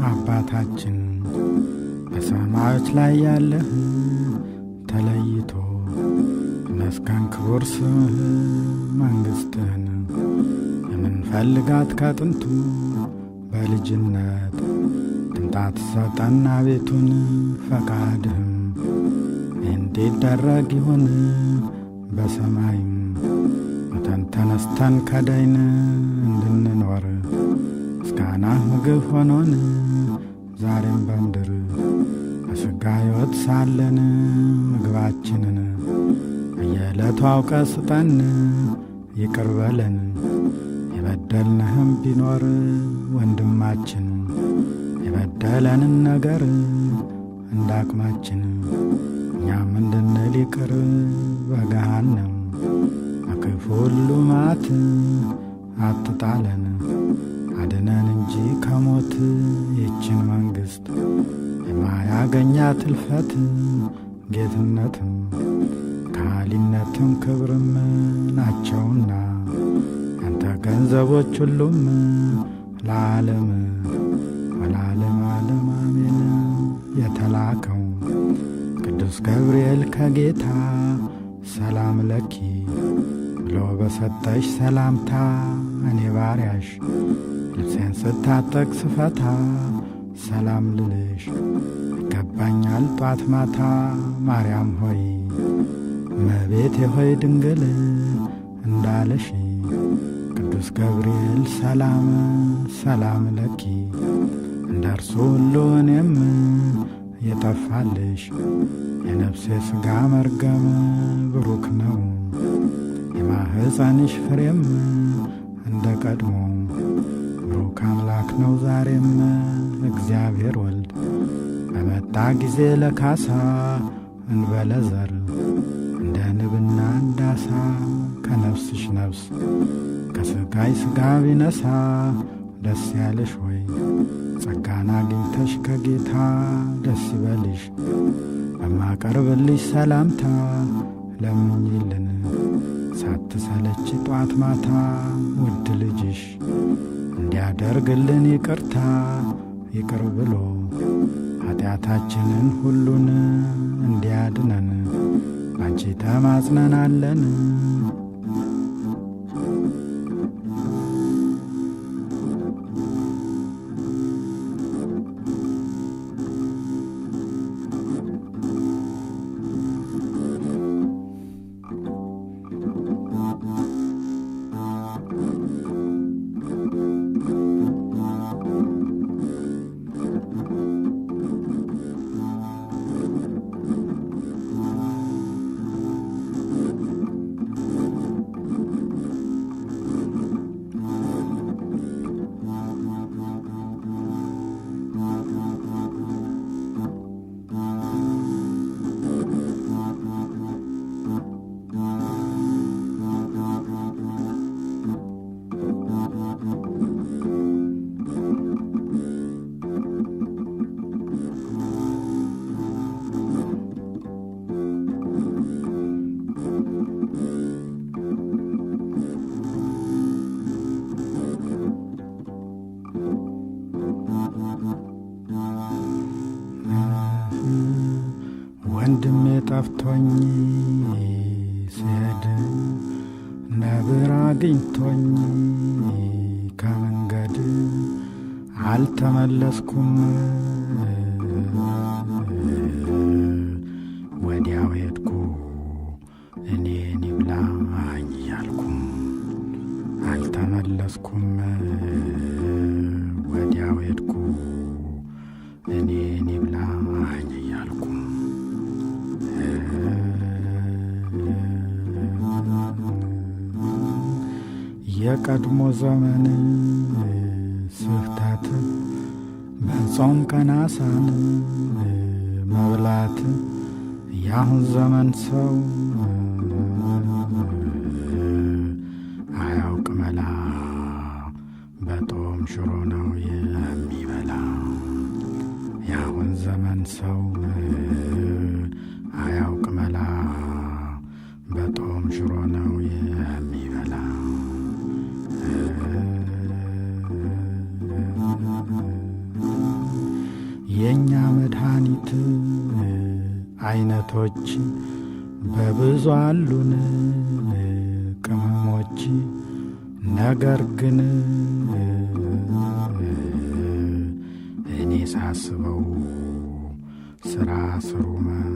አባታችን በሰማዮች ላይ ያለህ ተለይቶ ይመስገን ክቡር ስምህ። መንግሥትህን የምንፈልጋት ከጥንቱ በልጅነት ትምጣት ሰጠና ቤቱን ፈቃድህም እንዲደረግ ይሁን በሰማይም ሙተን ተነስተን ከዳይን እንድንኖር ምስጋናህ ምግብ ሆኖን ዛሬም በምድር በሥጋ ሕይወት ሳለን ምግባችንን በየዕለቱ አውቀ ስጠን፣ ይቅር በለን የበደልንህም ቢኖር ወንድማችን የበደለንን ነገር እንዳቅማችን እኛም እንድንል ይቅር በገሃነም በክፉ ሁሉ መዓት አትጣለን፣ አድነን እንጂ ከሞት ይችን መንግሥት የማያገኛት እልፈት ጌትነትም ከሃሊነትም ክብርም ናቸውና ያንተ ገንዘቦች ሁሉም ለዓለም ወለዓለም ዓለም አሜን። የተላከው ቅዱስ ገብርኤል ከጌታ ሰላም ለኪ ብሎ በሰጠሽ ሰላምታ እኔ ባሪያሽ ልብሴን ስታጠቅ ስፈታ ሰላም ልልሽ ይገባኛል ጧት ማታ። ማርያም ሆይ እመቤቴ ሆይ ድንግል እንዳለሽ ቅዱስ ገብርኤል ሰላም ሰላም ለኪ እንደ እርሱ ሁሉ እኔም የጠፋልሽ የነፍሴ ሥጋ መርገም ብሩክ ነው የማህፀንሽ ፍሬም እንደ ቀድሞ ብሩክ አምላክ ነው ዛሬም እግዚአብሔር ወልድ በመጣ ጊዜ ለካሳ እንበለዘር እንደ ንብና እንዳሳ ከነፍስሽ ነፍስ ከሥጋይ ሥጋ ቢነሳ ደስ ያለሽ ወይ ጸጋን አግኝተሽ ከጌታ ደስ ይበልሽ። በማቀርብልሽ ሰላምታ ለምኝልን ሳትሰለች ጧት ማታ ውድ ልጅሽ እንዲያደርግልን ይቅርታ ይቅር ብሎ ኃጢአታችንን ሁሉን እንዲያድነን ባንቺ ተማጽነናለን። ወንድሜ ጠፍቶኝ ስሄድ ነብር አግኝቶኝ ከመንገድ አልተመለስኩም። ወዲያው ሄድኩ እኔን ይብላኝ እያልኩም አልተመለስኩም። ወዲያው ሄድኩ። የቀድሞ ዘመን ስፍታት በጾም ቀን ዓሣን መብላት ያሁን ዘመን ሰው አያውቅ መላ በጦም ሽሮ ነው የሚበላ። ያሁን ዘመን ሰው አያውቅ መላ በጦም ሽሮ ነው የሚበላ። የእኛ መድኃኒት አይነቶች በብዙ አሉን ቅመሞች፣ ነገር ግን እኔ ሳስበው ስራ ስሩ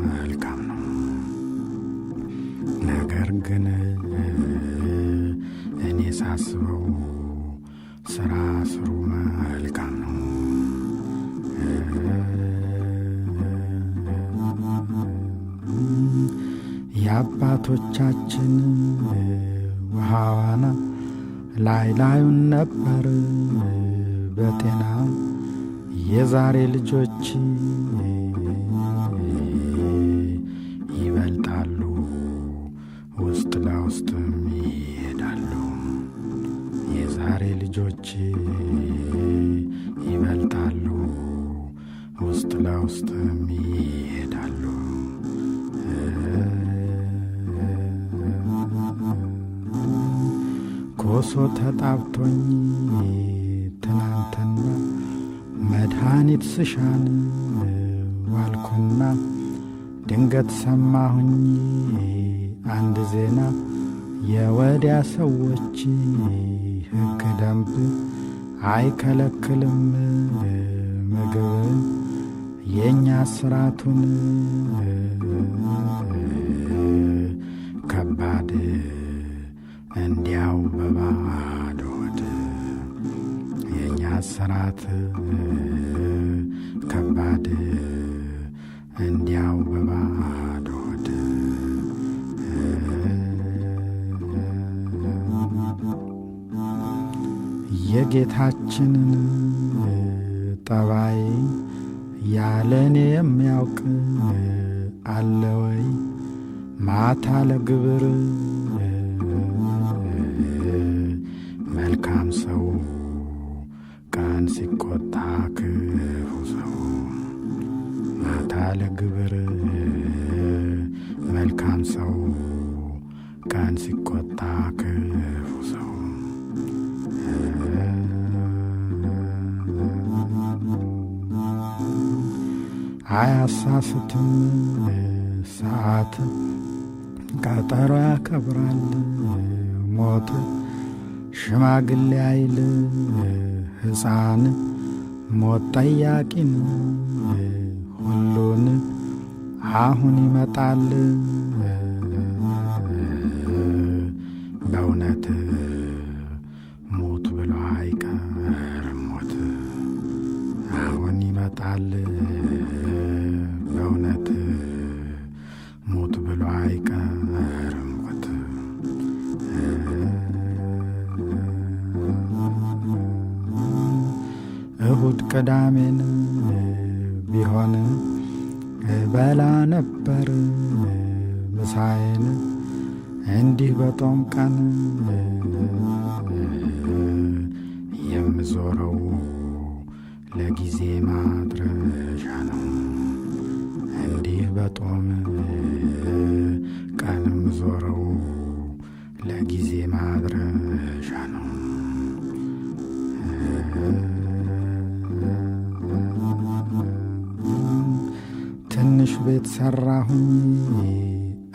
መልካም ነው። ነገር ግን እኔ ሳስበው ስራ ስሩ መልካም ነው። የአባቶቻችን ውሃዋና ላይ ላዩን ነበር በጤና፣ የዛሬ ልጆች ይበልጣሉ፣ ውስጥ ለውስጥም ይሄዳሉ። የዛሬ ልጆች ይበልጣሉ፣ ውስጥ ለውስጥም ይሄዳሉ። ኮሶ ተጣብቶኝ ትናንትና መድኃኒት ስሻን ዋልኩና ድንገት ሰማሁኝ አንድ ዜና፣ የወዲያ ሰዎች ሕግ ደንብ አይከለክልም ምግብ፣ የእኛ ስራቱን ከባድ እንዲያው በባዶ ሆድ፣ የእኛ ስራት ከባድ እንዲያው በባዶ ሆድ። የጌታችንን ጠባይ ያለኔ የሚያውቅ አለ ወይ? ማታ ለግብር መልካም ሰው፣ ቀን ሲቆጣ ክፉ ሰው። ማታ ለግብር መልካም ሰው፣ ቀን ሲቆጣ ክፉ ሰው። አያሳስትም ሰዓት፣ ቀጠሮ ያከብራል ሞት፣ ሽማግሌ አይል ሕፃን፣ ሞት ጠያቂን ሁሉን አሁን ይመጣል። በእውነት ሞት ብሎ አይቀርም ሞት፣ አሁን ይመጣል። በእውነት ሞት ብሎ አይቀርም ሞት። እሁድ ቅዳሜን ቢሆን እበላ ነበር ምሳዬን፣ እንዲህ በጦም ቀን የምዞረው ለጊዜ ማድረሻ ነው። እንዲህ በጦም ቀን የምዞረው ለጊዜ ማድረሻ ነው። ትንሽ ቤት ሰራሁኝ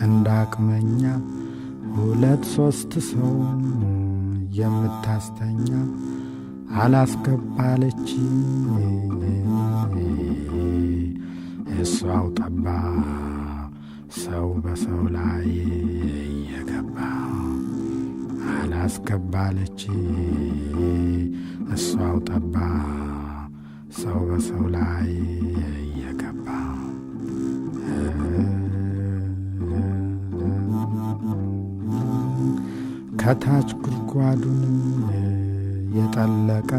እንዳቅመኛ፣ ሁለት ሶስት ሰው የምታስተኛ፣ አላስገባለች እሷው ጠባ፣ ሰው በሰው ላይ እየገባ። አላስገባለች እሷው ጠባ፣ ሰው በሰው ላይ እየገባ። ከታች ጉድጓዱን የጠለቀ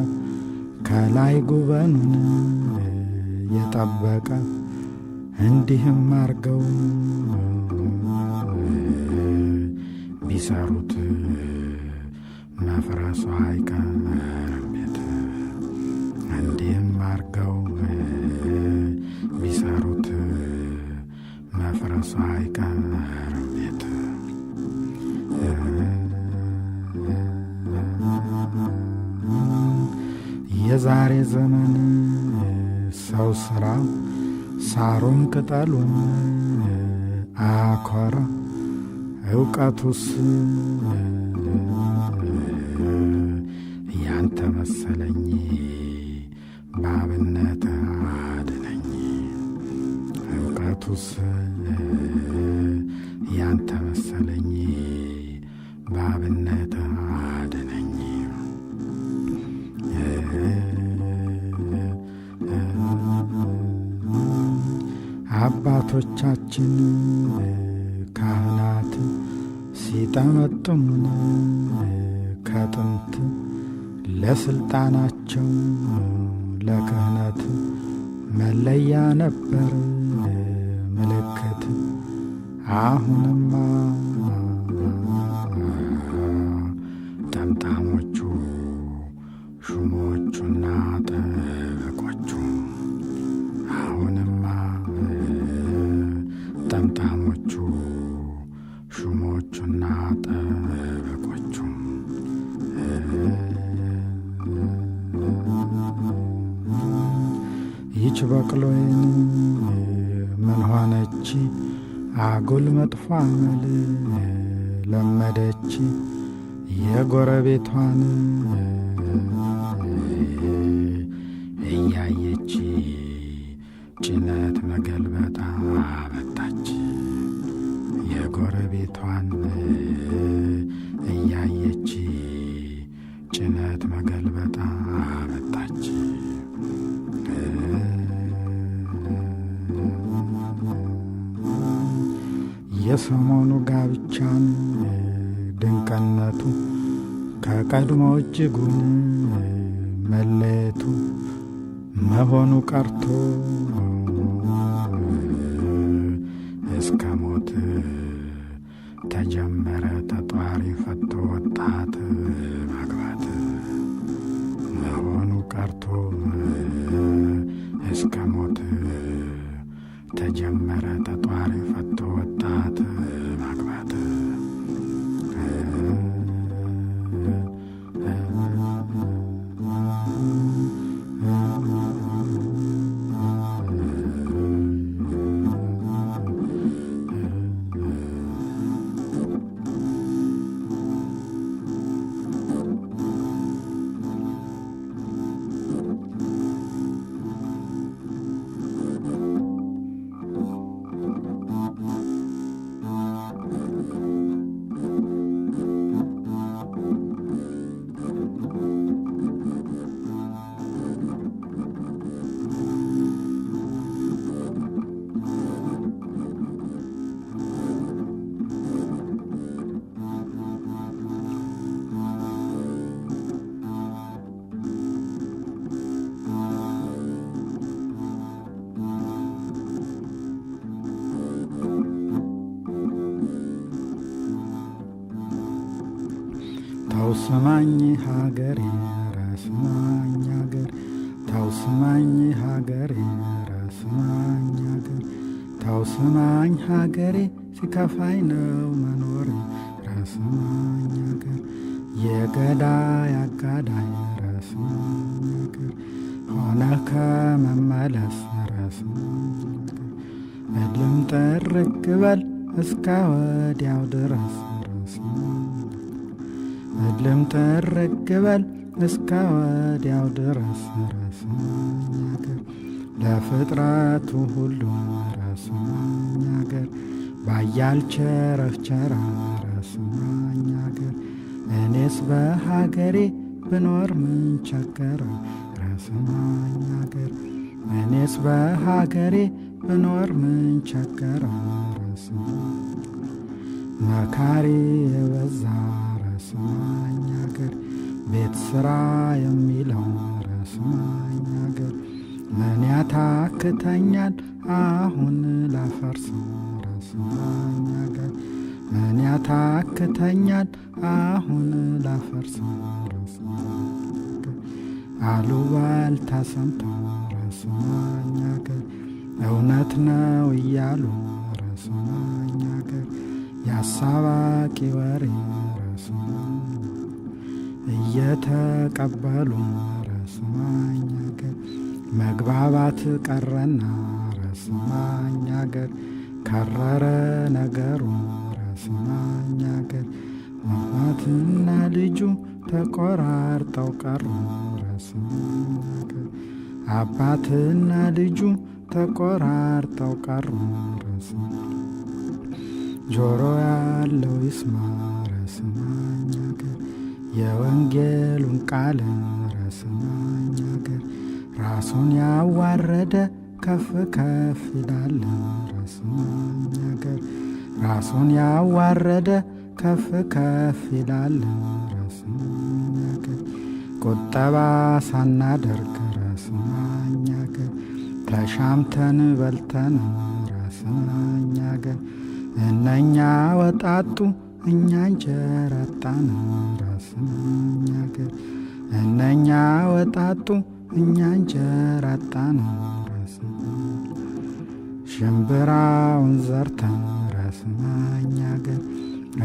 ከላይ ጉበኑን የጠበቀ እንዲህም አርገው ቢሰሩት መፍረሷ አይቀርም ቤት። እንዲህም አርገው ቢሰሩት መፍረሷ አይቀርም ቤት። የዛሬ ዘመን ሰው ስራ ሳሩን ቅጠሉን አኮራ እውቀቱስ ያንተ መሰለኝ ባብነት አድነኝ። እውቀቱስ ያንተ መሰለኝ ባብነት አድነኝ። አባቶቻችን ካህናት ሲጠመጥሙን ከጥንት ለስልጣናቸው ለክህነት መለያ ነበር ምልክት። አሁንማ ጠምጣሞቹ ሹሞቹና ጠበቆቹ፣ አሁንማ ጠምጣሞቹ ሹሞቹና ጠበቆቹ። ይች በቅሎዬን ምን ሆነች? አጉል መጥፎ አመል ለመደች። የጎረቤቷን እያየች ጭነት መገልበጣ አመጣች። የጎረቤቷን እያየች ጭነት መገልበጣ አመጣች። የሰሞኑ ጋብቻን ድንቅነቱ ከቀድሞ እጅጉን መለየቱ መሆኑ ቀርቶ እስከ ሞት ተጀመረ ተጧሪ ፈቶ ወጣት ማግባት። መሆኑ ቀርቶ እስከ ሞት ተጀመረ ተጧሪ ፈቶ ወጣት ማግባት። ተውስማኝ ሀገሬ ረስማኝ ሀገር፣ ተውስማኝ ሀገሬ ረስማኝ ሀገር፣ ተውስማኝ ሀገሬ ሲከፋኝ ነው መኖሬ ረስማኝ ሀገር። የገዳይ አጋዳይ ረስማኝ ሀገር ሆነ ከመመለስ ረስማኝ ሀገር እልም ጥርግ በል እስከ ወዲያው ድረስ ረስማኝ እልም ጥርግ በል እስከ ወዲያው ድረስ ረስማኝ አገር። ለፍጥረቱ ሁሉ ረስማኝ አገር ባያል ቸረፍቸራ ረስማኝ አገር። እኔስ በሀገሬ ብኖር ምን ቸገረ ረስማኝ አገር። እኔስ በሀገሬ ብኖር ምን ቸገረ ረስማኝ መካሪ የበዛ ረስማኝ ቤት ስራ የሚለው ረስማኝ አገር ምን ያታክተኛል አሁን ላፈርሰው ረስማኝ አገር ምን ያታክተኛል አሁን ላፈርሰው ረስማኝ አገር አሉባልታ ሰምተው ረስማኝ አገር እውነት ነው እያሉ ረስማኝ አገር የአሳባቂ ወሬ ረስማኝ እየተቀበሉ ረስማኝ አገር መግባባት ቀረና ረስማኝ አገር ከረረ ነገሩ ረስማኝ አገር አባትና ልጁ ተቆራርጠው ቀሩ ረስማኝ አገር አባትና ልጁ ተቆራርጠው ቀሩ ረስማኝ ጆሮ ያለው ይስማ ረስማኝ አገር የወንጌሉን ቃል ረስማኝ አገር ራሱን ያዋረደ ከፍ ከፍ ይላል ረስማኝ አገር ራሱን ያዋረደ ከፍ ከፍ ይላል ረስማኝ አገር ቁጠባ ሳናደርግ ረስማኝ አገር ተሻምተን በልተን ረስማኝ አገር እነኛ ወጣጡ እኛ እንጀራ አጣን ረስማኝ አገር እነኛ ወጣጡ እኛ እንጀራ አጣን ሽምብራውን ዘርተን ረስማኝ አገር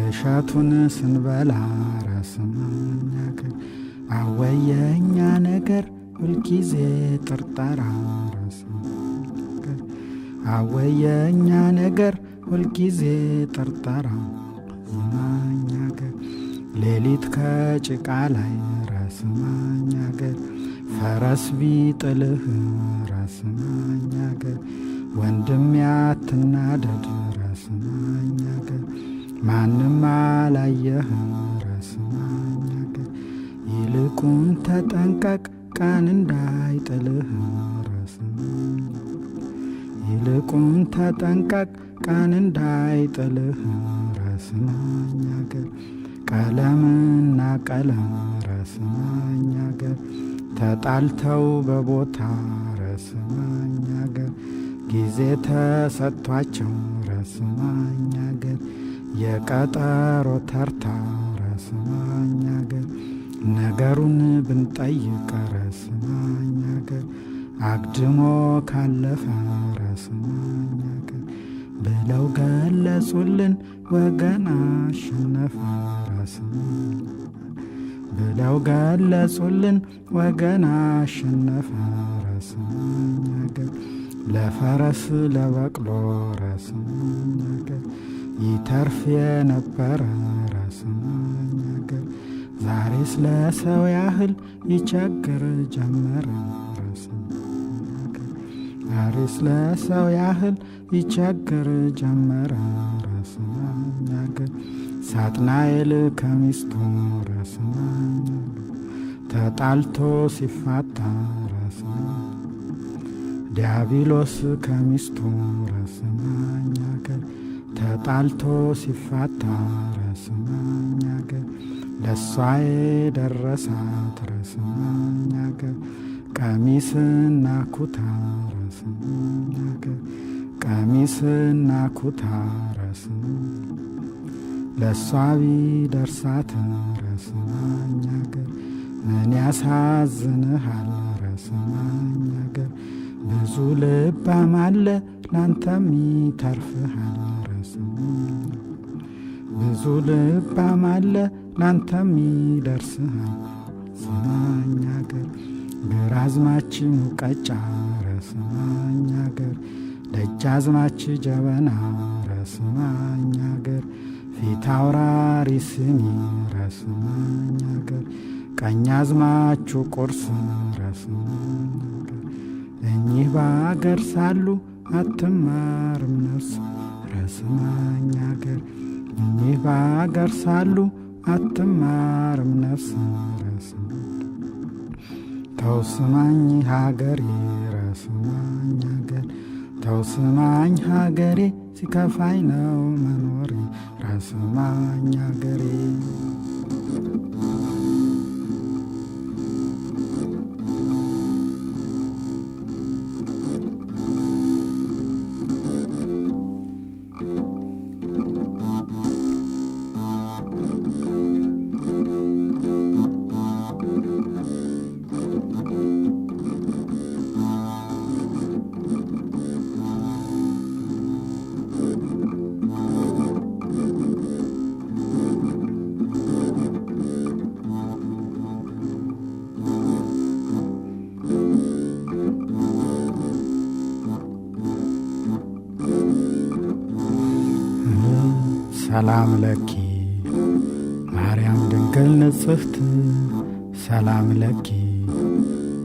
እሸቱን ስንበላ ረስማኝ አገር አወየኛ ነገር ሁልጊዜ ጥርጠራ ረስማኝ አገር አወየኛ ነገር ሁልጊዜ ጥርጠራ ረስማኝ አገር ሌሊት ከጭቃ ላይ ረስማኝ አገር ፈረስ ቢጥልህ ረስማኝ አገር ወንድም ያትናደድ ረስማኝ አገር ማንም አላየህ ረስማኝ አገር ይልቁን ተጠንቀቅ ቀን እንዳይጥልህ ረስማኝ ይልቁን ተጠንቀቅ ቀን እንዳይጥልህ ረስማኝ አገር ቀለምና ቀለም ረስማኝ አገር ተጣልተው በቦታ ረስማኝ አገር ጊዜ ተሰጥቷቸው ረስማኝ አገር የቀጠሮ ተርታ ረስማኝ አገር ነገሩን ብንጠይቅ ረስማኝ አገር አግድሞ ካለፈ ረስማኝ አገር ብለው ገለጹልን ወገን አሸነፈ ረስማኝ ብለው ገለጹልን ወገን አሸነፈ ረስማኝ አገር ለፈረስ ለበቅሎ ረስማኝ አገር ይተርፍ የነበረ ረስማኝ አገር ዛሬስ ለሰው ያህል ይቸግር ጀመረ ረስማኝ አገር ዛሬስ ለሰው ያህል ይቸግር ጀመረ ረስማኝ አገር ሳጥናኤል ከሚስቱ ረስማኝ ተጣልቶ ሲፋታ ረስማኝ ዲያብሎስ ከሚስቱ ረስማኝ አገር ተጣልቶ ሲፋታ ረስማኝ አገር ለሷ የደረሳት ረስማኝ አገር ቀሚስና ኩታ ረስማኝ አገር ቀሚስና ኩታ ረስማኝ ለሷ ቢደርሳት ረስማኝ አገር ምን ያሳዝንሃል ረስማኝ አገር ብዙ ልባም አለ ላንተም ይተርፍሃል ረስማኝ ብዙ ልባም አለ ላንተም ይደርስሃል ስማኝ አገር ግራዝማች ሙቀጫ ረስማኝ አገር ደጃዝማች ጀበና ረስማኝ አገር ፊት አውራሪ ስኒ ረስማኝ አገር ቀኛዝማቹ ቁርስ ረስማኝ አገር እኚህ በአገር ሳሉ አትማርም ነፍስ ረስማኝ አገር እኚህ በአገር ሳሉ አትማርም ነፍስ ረስማኝ ተውስማኝ ሀገሬ ረስማኝ ሀገር ተውስማኝ ሀገሬ ሲከፋኝ ነው መኖሬ ረስማኝ ሀገሬ። ሰላም ለኪ ማርያም ድንግል ንጽሕት ሰላም ለኪ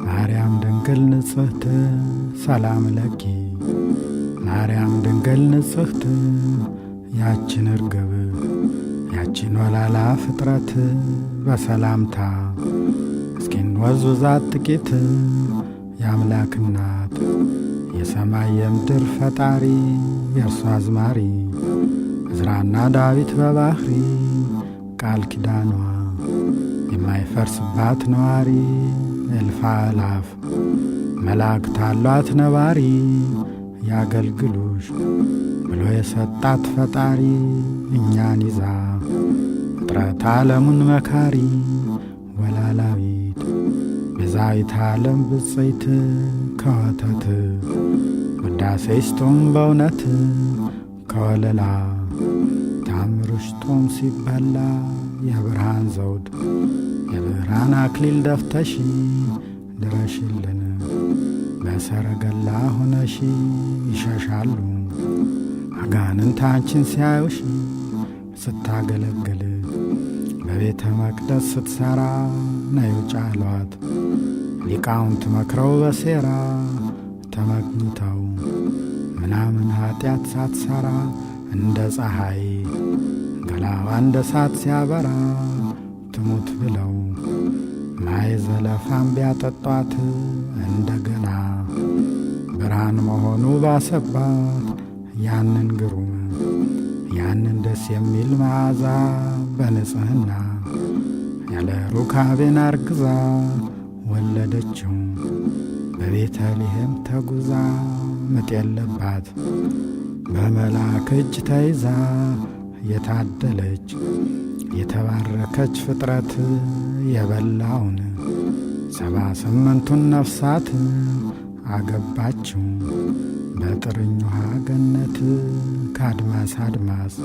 ማርያም ድንግል ንጽሕት ሰላም ለኪ ማርያም ድንግል ንጽሕት ያችን እርግብ ያችን ወላላ ፍጥረት በሰላምታ እስኪንወዝውዛት ጥቂት የአምላክ እናት የሰማይ የምድር ፈጣሪ የእርሷ አዝማሪ ዕዝራና ዳዊት በባሕሪ ቃል ኪዳኗ የማይፈርስባት ነዋሪ እልፍ አእላፍ መላእክት አሏት ነባሪ ያገልግሉሽ ብሎ የሰጣት ፈጣሪ እኛን ይዛ ፍጥረት ዓለሙን መካሪ ወላላዊት ቤዛዊተ ዓለም ብፅዕት ከወተት ውዳሴሽ ጦም በእውነት ከወለላ ታምርሽ ጦም ሲበላ የብርሃን ዘውድ የብርሃን አክሊል ደፍተሺ ድረሽልን በሰረገላ ሆነሺ ይሸሻሉ አጋንንት አንቺን ሲያዩሽ ስታገለግል በቤተ መቅደስ ስትሠራ ነዩ ጫሏት ሊቃውንት መክረው በሴራ ተመግኝተው ምናምን ኃጢአት ሳትሠራ እንደ ፀሐይ ገላዋ እንደ እሳት ሲያበራ ትሙት ብለው ማይ ዘለፋም ቢያጠጧት እንደገና ብርሃን መሆኑ ባሰባት ያንን ግሩም ያንን ደስ የሚል መዓዛ በንጽሕና ያለ ሩካቤን አርግዛ ወለደችው በቤተልሔም ተጉዛ ምጥ የለባት በመልአክ እጅ ተይዛ የታደለች የተባረከች ፍጥረት የበላውን 78ቱን ነፍሳት አገባችው በጥርኝ ውሃ ገነት ከአድማስ አድማስ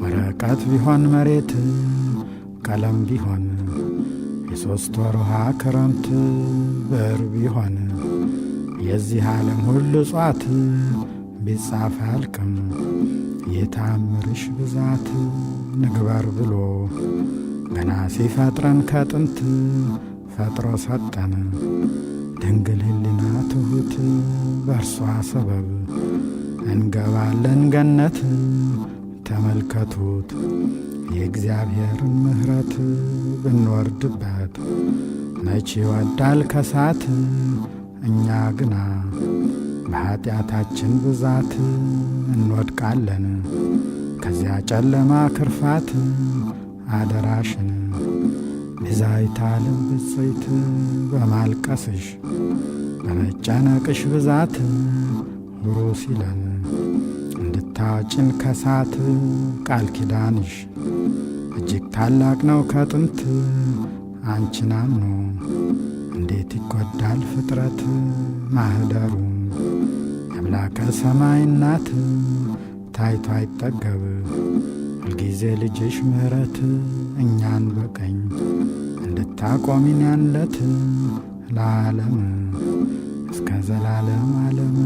ወረቀት ቢሆን መሬት ቀለም ቢሆን የሦስት ወር ውሃ ክረምት ብዕር ቢሆን የዚህ ዓለም ሁሉ እጽዋት ቢጻፍ አያልቅም የተአምርሽ ብዛት ንግበር ብሎ ገና ሲፈጥረን ከጥንት ፈጥሮ ሰጠን ድንግል ሕሊና ትሑት በእርሷ ሰበብ እንገባለን ገነት። ተመልከቱት የእግዚአብሔርን ምሕረት ብንወርድበት መቼ ይወዳል ከሳት እኛ ግና በኀጢአታችን ብዛት እንወድቃለን ከዚያ ጨለማ ክርፋት። አደራሽን ቤዛዊተ ዓለም ብፅዕት በማልቀስሽ በመጨነቅሽ ብዛት ሁሩ ሲለን እንድታወጭን ከሳት ቃል ኪዳንሽ እጅግ ታላቅ ነው ከጥንት አንቺን አምኖ እንዴት ይጎዳል ፍጥረት ማኅደሩ የአምላከ ሰማይ እናት ታይቶ አይጠገብ ሁልጊዜ ልጅሽ ምሕረት እኛን በቀኝ እንድታቆሚን ያንለት ለዓለም እስከ ዘላለም ዓለም።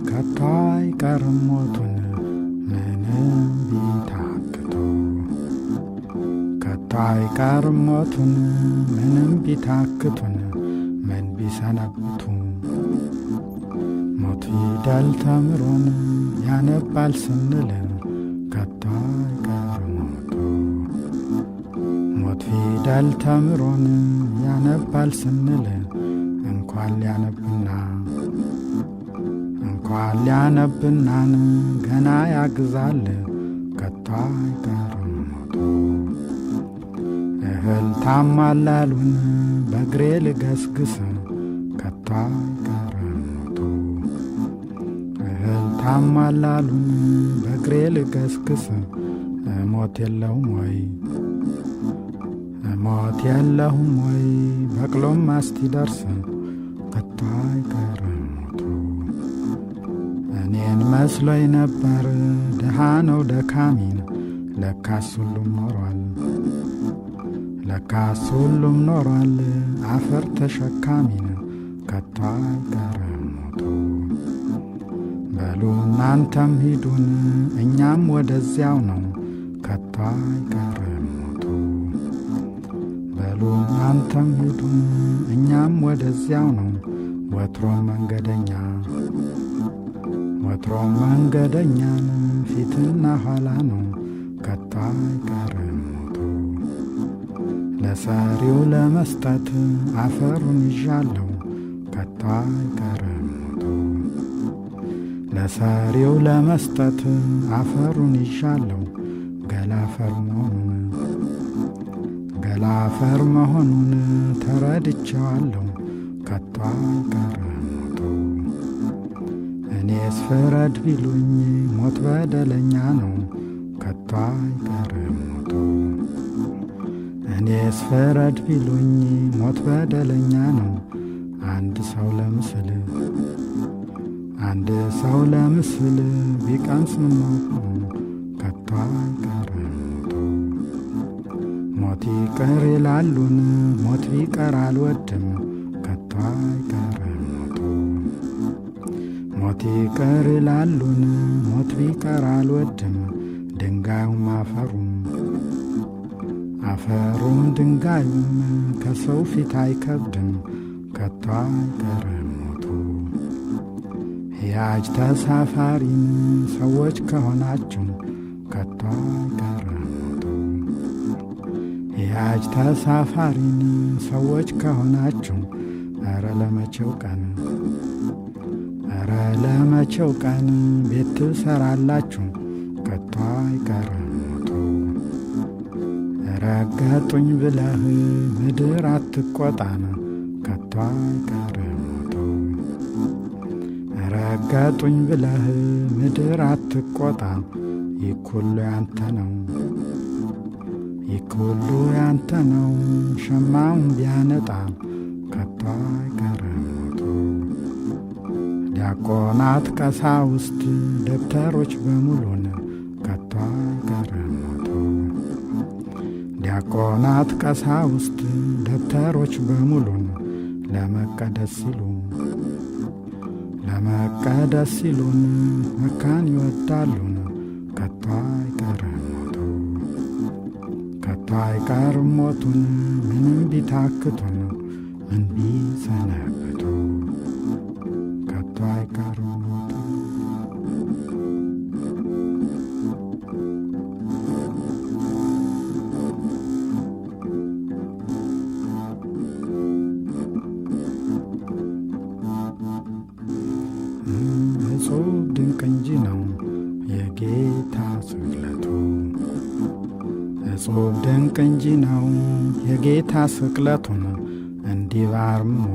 ከቶ አይቀርም ሞቱን ምንም ቢታክቱ ከቶ አይቀርም ሞቱን ምንም ቢታክቱን ምን ቢሰነብቱ ሞት ፊደል ተምሮን ያነባል ስንል ፊደል ተምሮን ያነባል ስንል እንኳን ሊያነብና እንኳን ሊያነብናን ገና ያግዛል ከቶ አይቀርም ሞቱ። እህል ታሟላሉን በእግሬ ልገስግስ ከቶ አይቀርም ሞቱ። እህል ታሟላሉን በእግሬ ልገስግስ ሞት የለውም ወይ ሞት የለሁም ወይ በቅሎም እስቲደርስ ከቶ አይቀርም ሞቱ። እኔን መስሎኝ ነበር ድሃ ነው ደካሚን ለካስ ሁሉም ኖሯል ለካስ ሁሉም ኖሯል አፈር ተሸካሚን ከቶ አይቀርም ሞቱ። በሉ እናንተም ሂዱን እኛም ወደዚያው ነው ከቶ አይቀርም ሞቱ። በሉ እናንተም ሂዱን እኛም ወደዚያው ነው ወትሮም መንገደኛ ወትሮም መንገደኛን ፊትና ኋላ ነው ከቶ አይቀርም ሞቱ። ለሰሪው ለመስጠት አፈሩን ይዣለሁ ከቶ አይቀርም ሞቱ። ለሰሪው ለመስጠት አፈሩን ይዣለሁ ገላፈር መሆኑን ገላፈር መሆኑን ተረድቼዋለሁ ከቶ አይቀርም ሞቱ። እኔስ ፍረድ ቢሉኝ ሞት በደለኛ ነው ከቶ አይቀርም ሞቱ። እኔስ ፍረድ ቢሉኝ ሞት በደለኛ ነው አንድ ሰው ለምስል አንድ ሰው ለምስል ቢቀምስ ምነው ከቶ አይቀርም ሞቱ። ሞት ይቅር ይላሉን ሞት ቢቀር አልወድም ከቶ አይቀርም ሞቱ። ሞት ይቅር ይላሉን ሞት ቢቀር አልወድም ድንጋዩም አፈሩም አፈሩም ድንጋዩም ከሰው ፊት አይከብድም ከቶ አይቀርም ሞቱ። ሕያጅ ተሳፋሪን ሰዎች ከሆናችሁ ከቶ አይቀርም ሞቱ። ሕያጅ ተሳፋሪን ሰዎች ከሆናችሁ ኧረ ለመቼው ቀን ኧረ ለመቼው ቀን ቤት ትሰራላችሁ ከቶ አይቀርም ሞቱ። ረገጡኝ ብለህ ምድር አትቆጣን ከቶ አይቀርም ሞቱ። ረገጡኝ ብለህ ምድር አትቆጣ ይህ ኩሉ ያንተ ነው ይህ ኩሉ ያንተ ነው ሸማውን ቢያነጣ ከቶ አይቀርም ሞቱ። ዲያቆናት፣ ቀሳውስት፣ ደብተሮች በሙሉን ከቶ አይቀርም ሞቱ። ዲያቆናት፣ ቀሳውስት፣ ደብተሮች በሙሉን ለመቀደስ ሲሉ ለመቀደስ ሲሉን መካን ይወዳሉን ከቶ አይቀርም ሞቱ። ከቶ አይቀርም ሞቱን ምንም ቢታክቱን ምን ቢሰነብቱ ከቶ አይቀርም ሞቱ። እጹብ ድንቅ እንጂ ነው የጌታ ስቅለቱ፣ እጹብ ድንቅ እንጂ ነው የጌታ ስቅለቱን እንዲህ ባርምሞ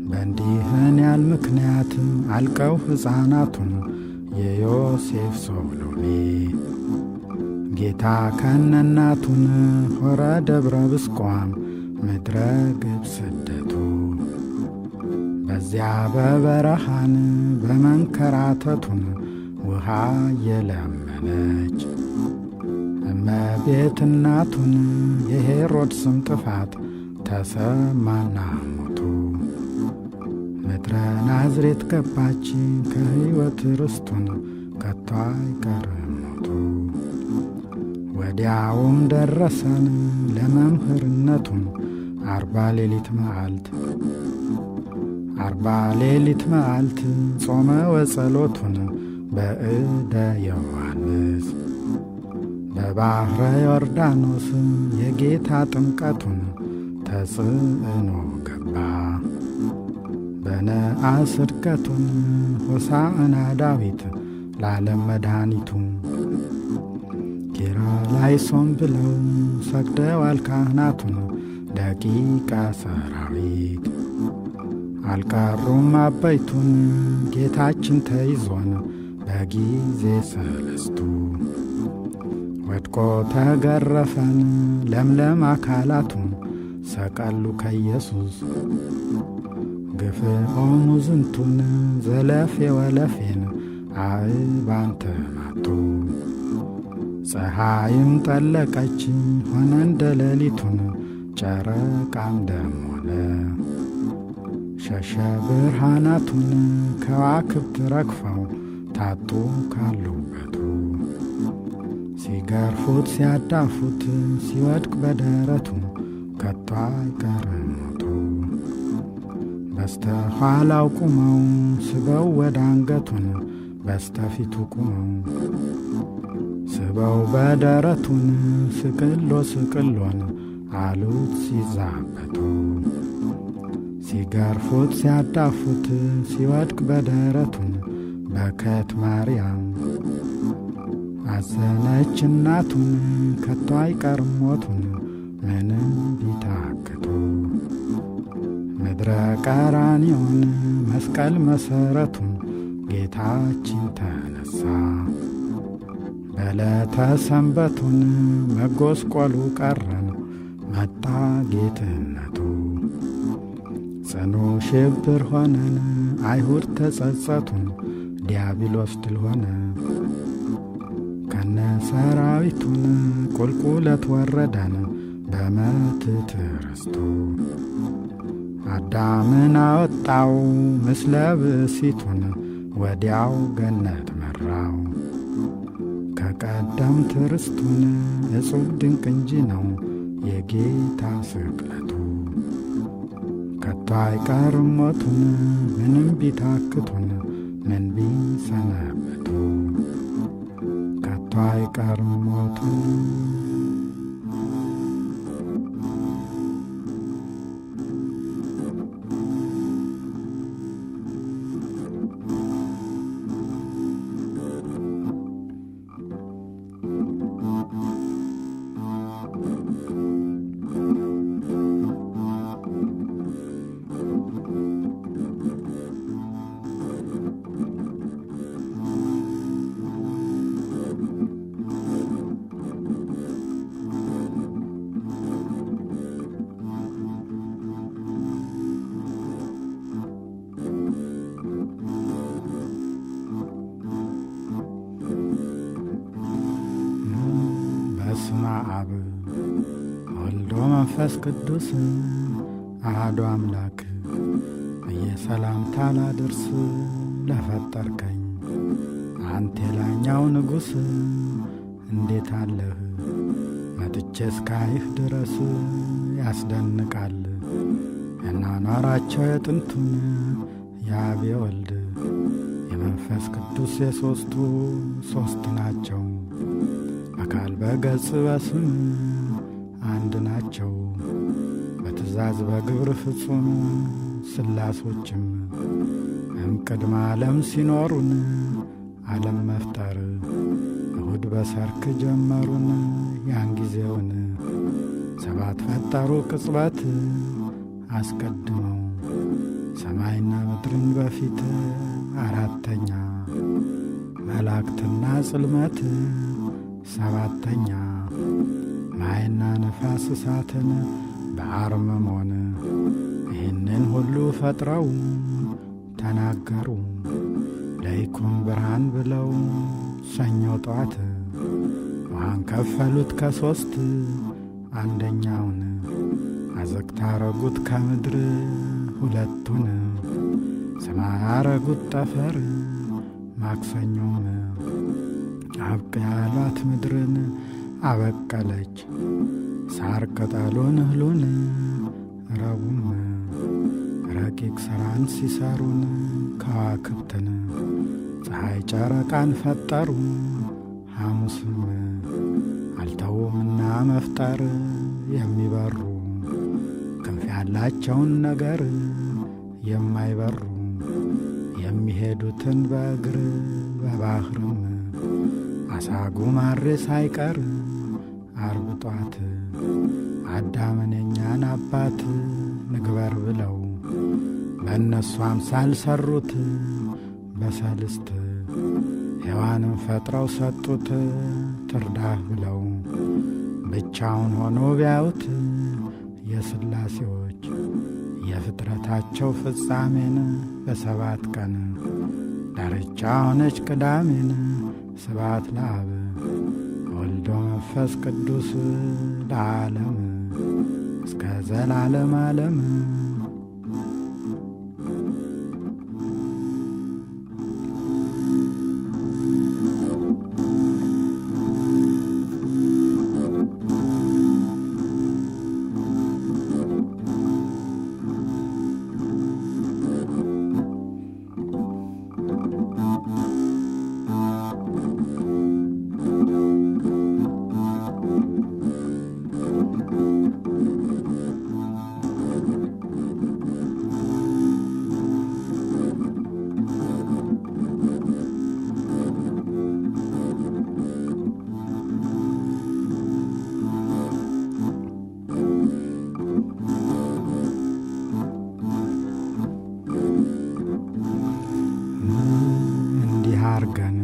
በእንዲህን ያህል ምክንያት አልቀው ሕፃናቱን የዮሴፍ ሶሎሜ ጌታ ከነናቱን ሆረ ደብረ ብስቋም ምድረ ግብፅ ስደቱ በዚያ በበረሃን በመንከራተቱን ውሃ የለመነች እመቤት እናቱን የሄሮድስም ጥፋት ተሰማና ሞቱ። ምድረ ናዝሬት ገባች ከሕይወት ርስቱን ከቶ አይቀርም ሞቱ። ወዲያውም ደረሰን ለመምህርነቱን 40 ሌሊት መዓልት 40 ሌሊት መዓልት ጾመ ወጸሎቱን በእደ ዮሐንስ በባሕረ ዮርዳኖስ የጌታ ጥምቀቱን ተጽዕኖ ገባ። በነአስ ዕድቀቱን ሆሳዕና ዳዊት ለዓለም መድኃኒቱ ኪርያላይሶን ብለው ሰግደዋል ካህናቱን ደቂቀ ሰራዊት አልቀሩም አበይቱን ጌታችን ተይዞን በጊዜ ሰለስቱ ወድቆ ተገረፈን ለምለም አካላቱን ሰቀሉ ከኢየሱስ ግፍኦሙ ዝንቱን ዘለፌ ወለፌን አእባን ተማቱ። ፀሐይም ጠለቀች ሆነ እንደ ሌሊቱን ጨረቃም ደም ሆነ ሸሸ ብርሃናቱን ከዋክብት ረግፈው ታጡ ካሉበቱ። ሲገርፉት ሲያዳፉት ሲወድቅ በደረቱ ከቶ አይቀርም ሞቱ። በስተኋላው ቁመው ስበው ወደ አንገቱን በስተፊቱ ቁመው ስበው በደረቱን ስቅሎ ስቅሎን አሉት ሲዛበቱ። ሲገርፉት ሲያዳፉት ሲወድቅ በደረቱን በከት ማርያም አዘነች እናቱን ከቶ አይቀርም ሞቱን ምንም ቢታክቱ። ምድረ ቀራንዮን መስቀል መሰረቱን ጌታችን ተነሳ። በዕለተ ሰንበቱን መጎስቆሉ ቀረን መጣ ጌትነቱ። ጽኑ ሽብር ሆነን አይሁድ ተጸጸቱን ዲያብሎስ ድል ሆነ። ከነ ሰራዊቱን ቁልቁለት ወረደን በመትት ርስቱ። አዳምን አወጣው ምስለ ብእሲቱን ወዲያው ገነት መራው። ከቀደምት ርስቱን እጹብ ድንቅ እንጂ ነው የጌታ ስቅለቱ። ከቶ አይቀርም ሞቱን ምንም ቢታክቱን ምን ቢሰነብቱ። ከቶ አይቀርም ሞቱን። በስመ አብ ወልዶ መንፈስ ቅዱስ አሐዱ አምላክ እየሰላምታ ላድርስ ለፈጠርከኝ አንተ የላኛው ንጉሥ እንዴት አለህ መጥቼ እስካይህ ድረስ ያስደንቃል ያኗኗራቸው የጥንቱን የአብ የወልድ የመንፈስ ቅዱስ የሦስቱ ሦስት ናቸው። አካል በገጽ በስም አንድ ናቸው። በትእዛዝ በግብር ፍጹም ስላሶችም እምቅድመ ዓለም ሲኖሩን ዓለም መፍጠር እሁድ በሰርክ ጀመሩን ያን ጊዜውን ሰባት ፈጠሩ ቅጽበት አስቀድመው ሰማይና ምድርን በፊት አራተኛ መላእክትና ጽልመት ሰባተኛ ማይና ነፋስ እሳትን በአርምሞን ይህንን ሁሉ ፈጥረው ተናገሩ ለይኩን ብርሃን ብለው ሰኞ ጠዋት ውሃን ከፈሉት ከሦስት አንደኛውን አዘግታ አረጉት ከምድር ሁለቱን ሰማይ አረጉት ጠፈር ማክሰኞም አብቅ ያሏት ምድርን አበቀለች ሳር ቅጠሉን እህሉን ረቡም ረቂቅ ሥራን ሲሰሩን ከዋክብትን ፀሐይ ጨረቃን ፈጠሩ ሐሙስም መፍጠር የሚበሩ ክንፍ ያላቸውን ነገር የማይበሩ የሚሄዱትን በእግር በባሕርም አሳ ጉማሬ ሳይቀር ዓርብ ጧት አዳምን የኛን አባት ንግበር ብለው በእነሱ አምሳል ሰሩት በሰልስት ሔዋንን ፈጥረው ሰጡት ትርዳህ ብለው ብቻውን ሆኖ ቢያዩት የሥላሴዎች የፍጥረታቸው ፍጻሜን በሰባት ቀን ዳርቻ ሆነች ቅዳሜን። ስብሐት ለአብ ወልዶ መንፈስ ቅዱስ ለዓለም እስከ ዘላለም ዓለም። እንዲህ አርገን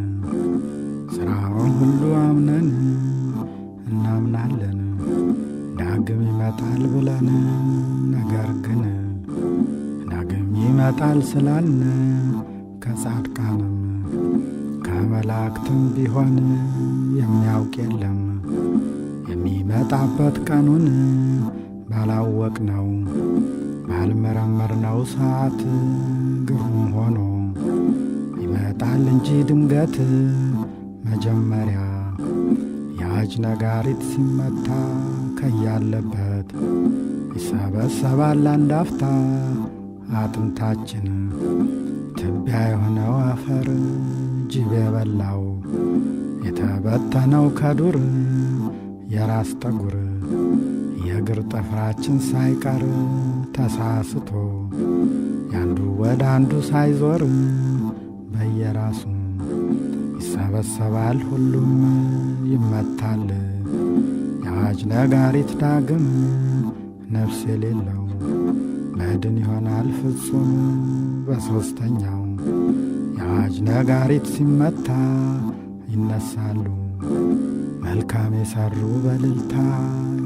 ሥራውን ሁሉ አምነን እናምናለን ዳግም ይመጣል ብለን፣ ነገር ግን ዳግም ይመጣል ስላልን ከጻድቃንም ከመላእክትም ቢሆን የሚያውቅ የለም የሚመጣበት ቀኑን። ባላወቅነው ባልመረመርነው ሰዓት ግሩም ሆኖ ይመጣል እንጂ ድንገት። መጀመሪያ የአዋጅ ነጋሪት ሲመታ ከያለበት ይሰበሰባል አንድ አፍታ። አጥንታችን ትቢያ የሆነው አፈር ጅብ የበላው የተበተነው ከዱር የራስ ጠጉር የእግር ጥፍራችን ሳይቀር ተሳስቶ ያንዱ ወደ አንዱ ሳይዞር በየራሱ ይሰበሰባል፣ ሁሉም ይመታል። የአዋጅ ነጋሪት ዳግም ነፍስ የሌለው በድን ይሆናል ፍጹም። በሦስተኛው የአዋጅ ነጋሪት ሲመታ ይነሳሉ መልካም የሠሩ በልልታ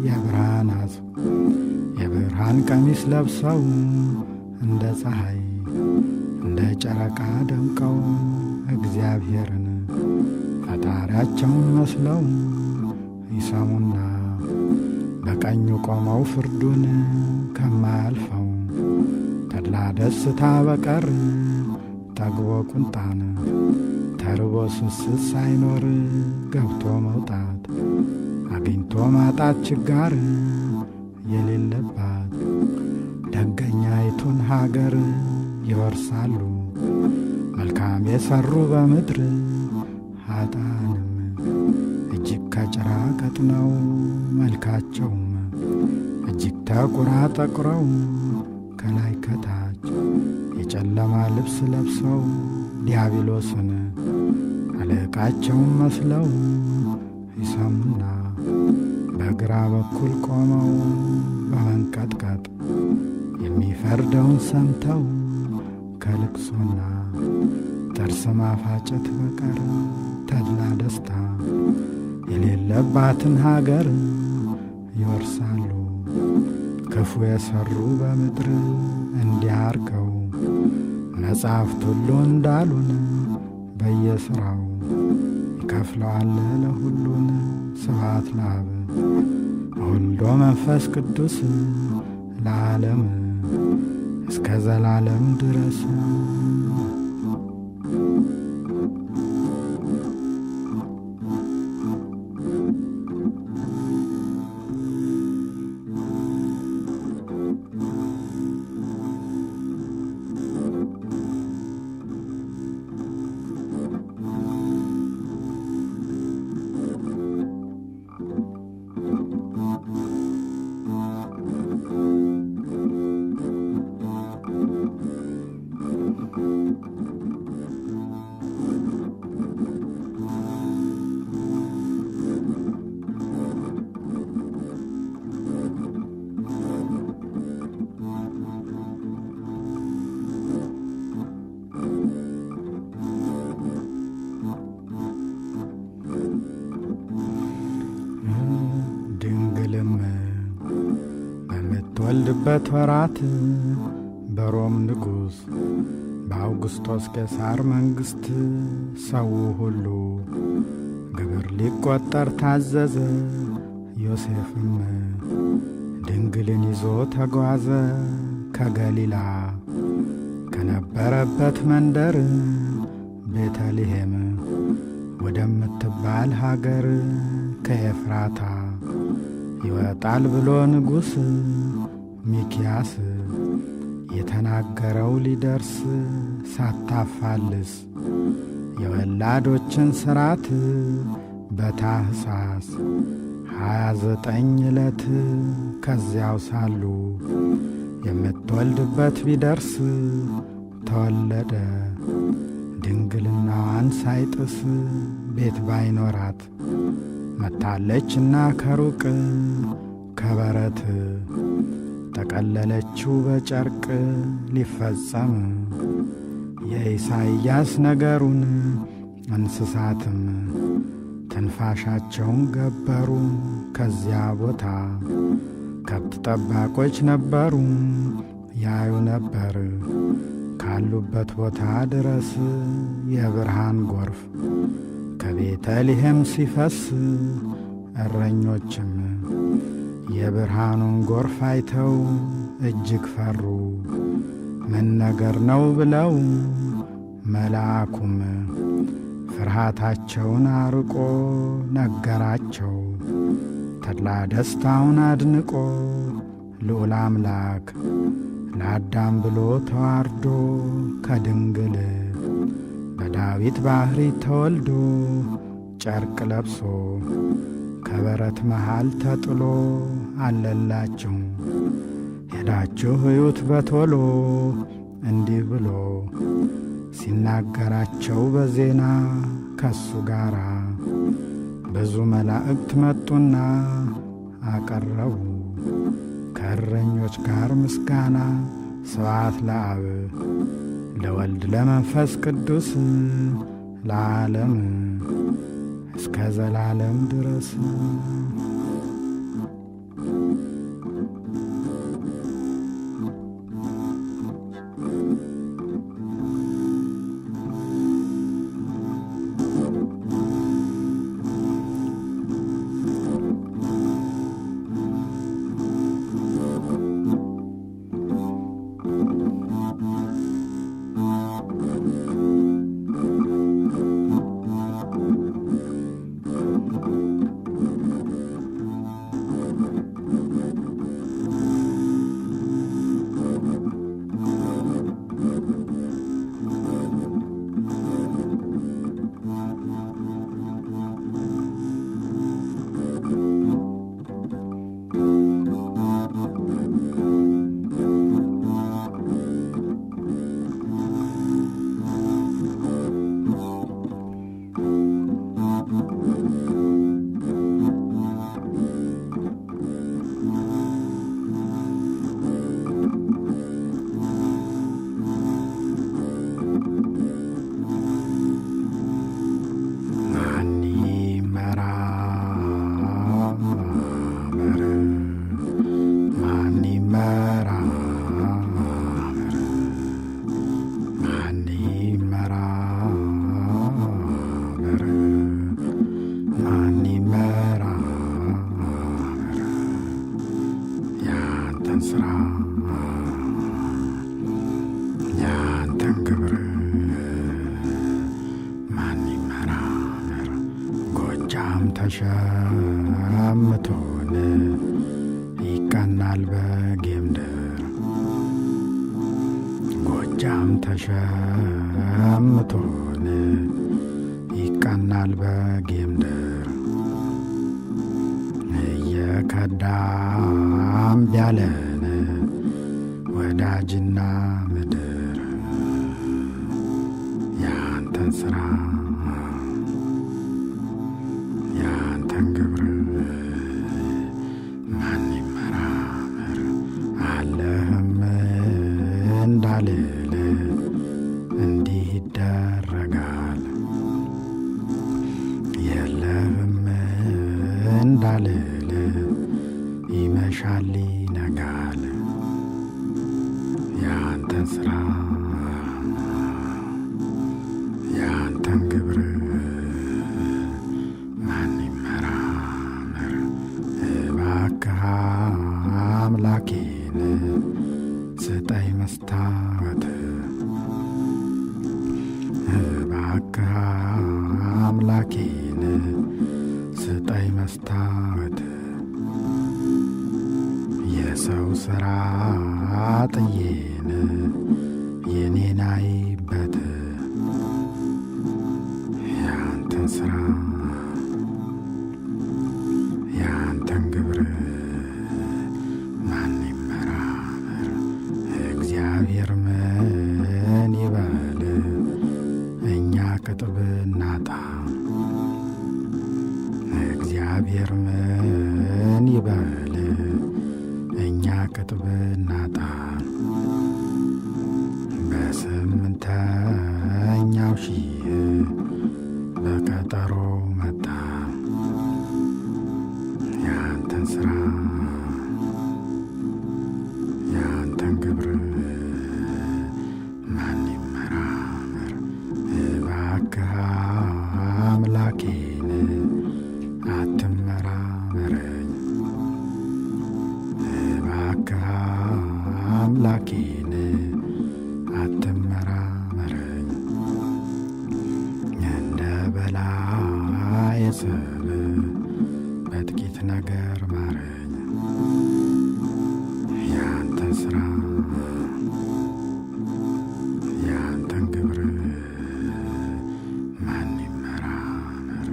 የብርሃን አጽ የብርሃን ቀሚስ ለብሰው እንደ ፀሐይ እንደ ጨረቃ ደምቀው እግዚአብሔርን ፈጣሪያቸውን መስለው ይሰሙና በቀኙ ቆመው ፍርዱን ከማያልፈው ተድላ ደስታ በቀር ጠግቦ ቁንጣን ተርቦ ስስት ሳይኖር ገብቶ መውጣት አግኝቶ ማጣት ችጋር የሌለባት ደገኛይቱን ሀገር ይወርሳሉ። መልካም የሠሩ በምድር ኃጥአንም እጅግ ከጭራ ቀጥነው መልካቸውም እጅግ ተቁራ ጠቁረው ከላይ ከታች የጨለማ ልብስ ለብሰው ዲያብሎስን አለቃቸውን መስለው ይሰሙና በግራ በኩል ቆመው በመንቀጥቀጥ የሚፈርደውን ሰምተው ከልቅሶና ጥርስ ማፋጨት በቀር ተድላ ደስታ የሌለባትን ሀገር ይወርሳሉ። ክፉ የሠሩ በምድር እንዲህ አርገው መጻሕፍት ሁሉ እንዳሉን በየሥራው ይከፍለዋል ለሁሉን። ስብሐት ለአብ ወወልድ ወመንፈስ ቅዱስ ለዓለም እስከ ዘላለም ድረስ። በምትወልድበት ወራት በሮም ንጉሥ በአውግስጦስ ቄሳር መንግሥት ሰው ሁሉ ግብር ሊቈጠር ታዘዘ። ዮሴፍም ድንግልን ይዞ ተጓዘ ከገሊላ ከነበረበት መንደር ቤተልሔም ወደምትባል ሀገር ከኤፍራታ ይወጣል ብሎ ንጉሥ ሚኪያስ የተናገረው ሊደርስ ሳታፋልስ የወላዶችን ሥርዓት በታኅሳስ 29 ዕለት ከዚያው ሳሉ የምትወልድበት ቢደርስ ተወለደ። ድንግልናዋን ሳይጥስ ቤት ባይኖራት መታለችና ከሩቅ ከበረት ጠቀለለችው በጨርቅ ሊፈጸም የኢሳይያስ ነገሩን። እንስሳትም ትንፋሻቸውን ገበሩ። ከዚያ ቦታ ከብት ጠባቆች ነበሩ ያዩ ነበር ካሉበት ቦታ ድረስ የብርሃን ጎርፍ ከቤተልሔም ሲፈስ። እረኞችም የብርሃኑን ጎርፍ አይተው እጅግ ፈሩ። ምን ነገር ነው ብለው መልአኩም ፍርሃታቸውን አርቆ ነገራቸው። ተድላ ደስታውን አድንቆ ልዑል አምላክ ለአዳም ብሎ ተዋርዶ ከድንግል በዳዊት ባሕሪ ተወልዶ ጨርቅ ለብሶ ከበረት መሃል ተጥሎ አለላችሁ ሄዳችሁ እዩት በቶሎ እንዲህ ብሎ ሲናገራቸው በዜና ከሱ ጋራ ብዙ መላእክት መጡና አቀረቡ ከእረኞች ጋር ምስጋና። ስብሐት ለአብ ለወልድ ለመንፈስ ቅዱስ ለዓለም እስከ ዘላለም ድረስ። ማን ይመራመር ማን ይመራመር ማን ይመራመር ማን ይመራመር ያንተን ስራ ያንተን ግብር ማን ይመራመር? ጎጃም ተሸምቶን ይቀናል በጌምድር ጎጃም ተሸምቶን ይቀናል በጌምድር እየከዳም ቢያለን ወዳጅና ምድር ያንተን ስራ ያንተን ግብር ማን ይመራመር? አለህም እንዳልል እንዲህ ይደረጋል፣ የለህም እንዳልል ይመሻል ይነጋል። ያንተን ስራ ያንተን ግብር ማን ይመራመር? እባክህ አምላኬን ስጠኝ መስታወት፣ እባክህ አምላኬን ስጠኝ መስታወት፣ የሰው ስራ ጥዬን የኔን አይበት፣ ያንተን ስራ ያንተን ግብር ማን ይመራመር? እግዚአብሔር ምን ይበል እኛ ቅጥብ እናጣ፣ እግዚአብሔር ምን ይበል እኛ ቅጥብ እናጣ። በስምንተኛው ሺህ በቀጠሮ መጣ። ያንተን ስራ ያንተን ግብር ማን ይመራመር? እባክህ አምላኬን አትመራመረኝ፣ እባክህ አምላኬን አትመራመረኝ። እንደ በላዔ ሰብ በጥቂት ነገር ማረኝ። ያንተን ስራ ያንተን ግብር ማን ይመራመር?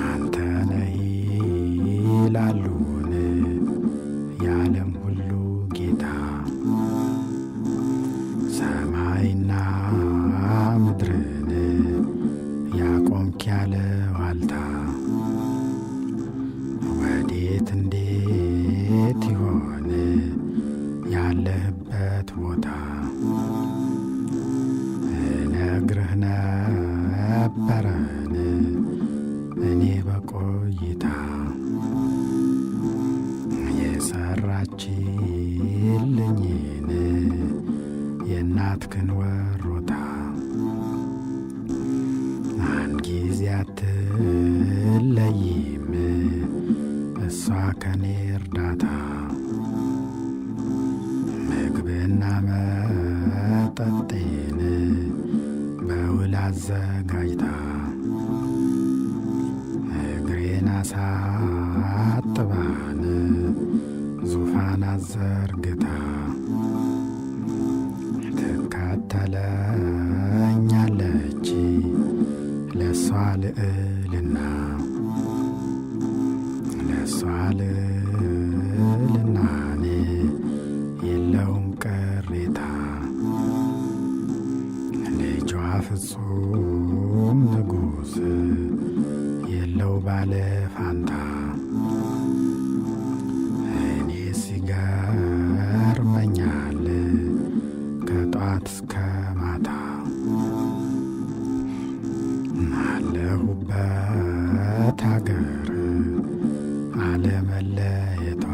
አንተ ነህ ይላሉን የዓለም ሁሉ ጌታ፣ ሰማይና ምድርን ያቆምክ ያለ ዋልታ፣ ወዴት እንዴት ይሆን ያለህበት ቦታ? እነግርህ ነበረን እኔ በቆይታ፣ የሰራችልኝን የእናትክን ወሮታ፣ አንድ ጊዜ አትለይም እሷ ከኔ እርዳታ፣ ምግብና መጠጤን በውል አዘጋጅታ፣ እግሬን አሳጥባን ዙፋን አዘርግታ ትከተለኛለች ለእሷ ልዕልና፣ ለእሷ ልዕልናኔ የለውም ቅሬታ። ልጇ ፍጹም ንጉሥ የለው ባለ ፋንታ፣ እኔ ሲገርመኛል ከጧት እስከ ማታ፣ አለሁበት አገር አለመለየቷ፣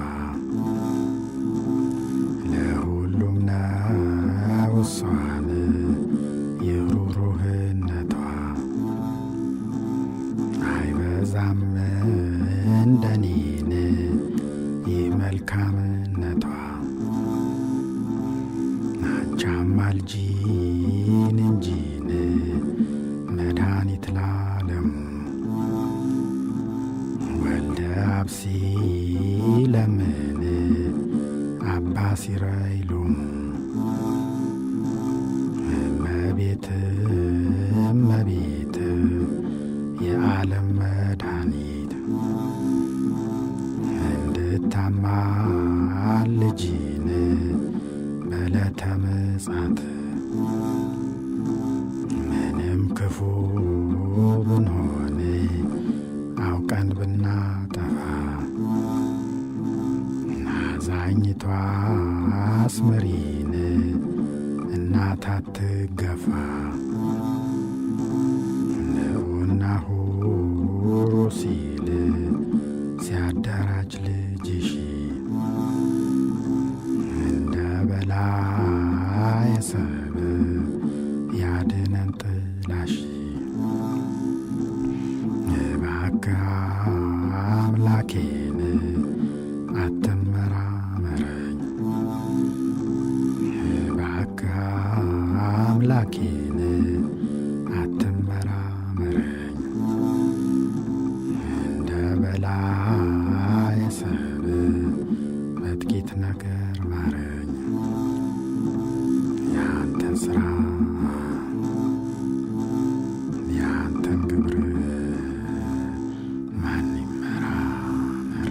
ለሁሉም ነው እሷን የሩህሩህነቷ፣ አይበዛም እንደኔን ይህ መልካምነቷ። አንቺ አማልጂን እንጂን መድኃኒት ላለሙ፣ ወልደ አብ ሲለምን አባ ሲረይሉሙ፣ እመቤት እመቤት የዓለም መድኃኒት እንድታማልጂን በዕለተ ምጽአት፣ ምንም ክፉ ብናጠፋ አዛኝቷ አስምሪን እናት አትገፋ ንዑና ሁሩ ሲል ሲያደራጅ ልጅሽ እንደ በላየ ሰብ ያድነን ጥላሽ። እባክህ አምላኬን አትመራመረኝ፣ እባክህ አምላኬን አትመራመረኝ፣ እንደ በላየ ሰብ በጥቂት ነገር ማረኝ። ያንተን ስራ ያንተን ግብር ማን ይመራመር?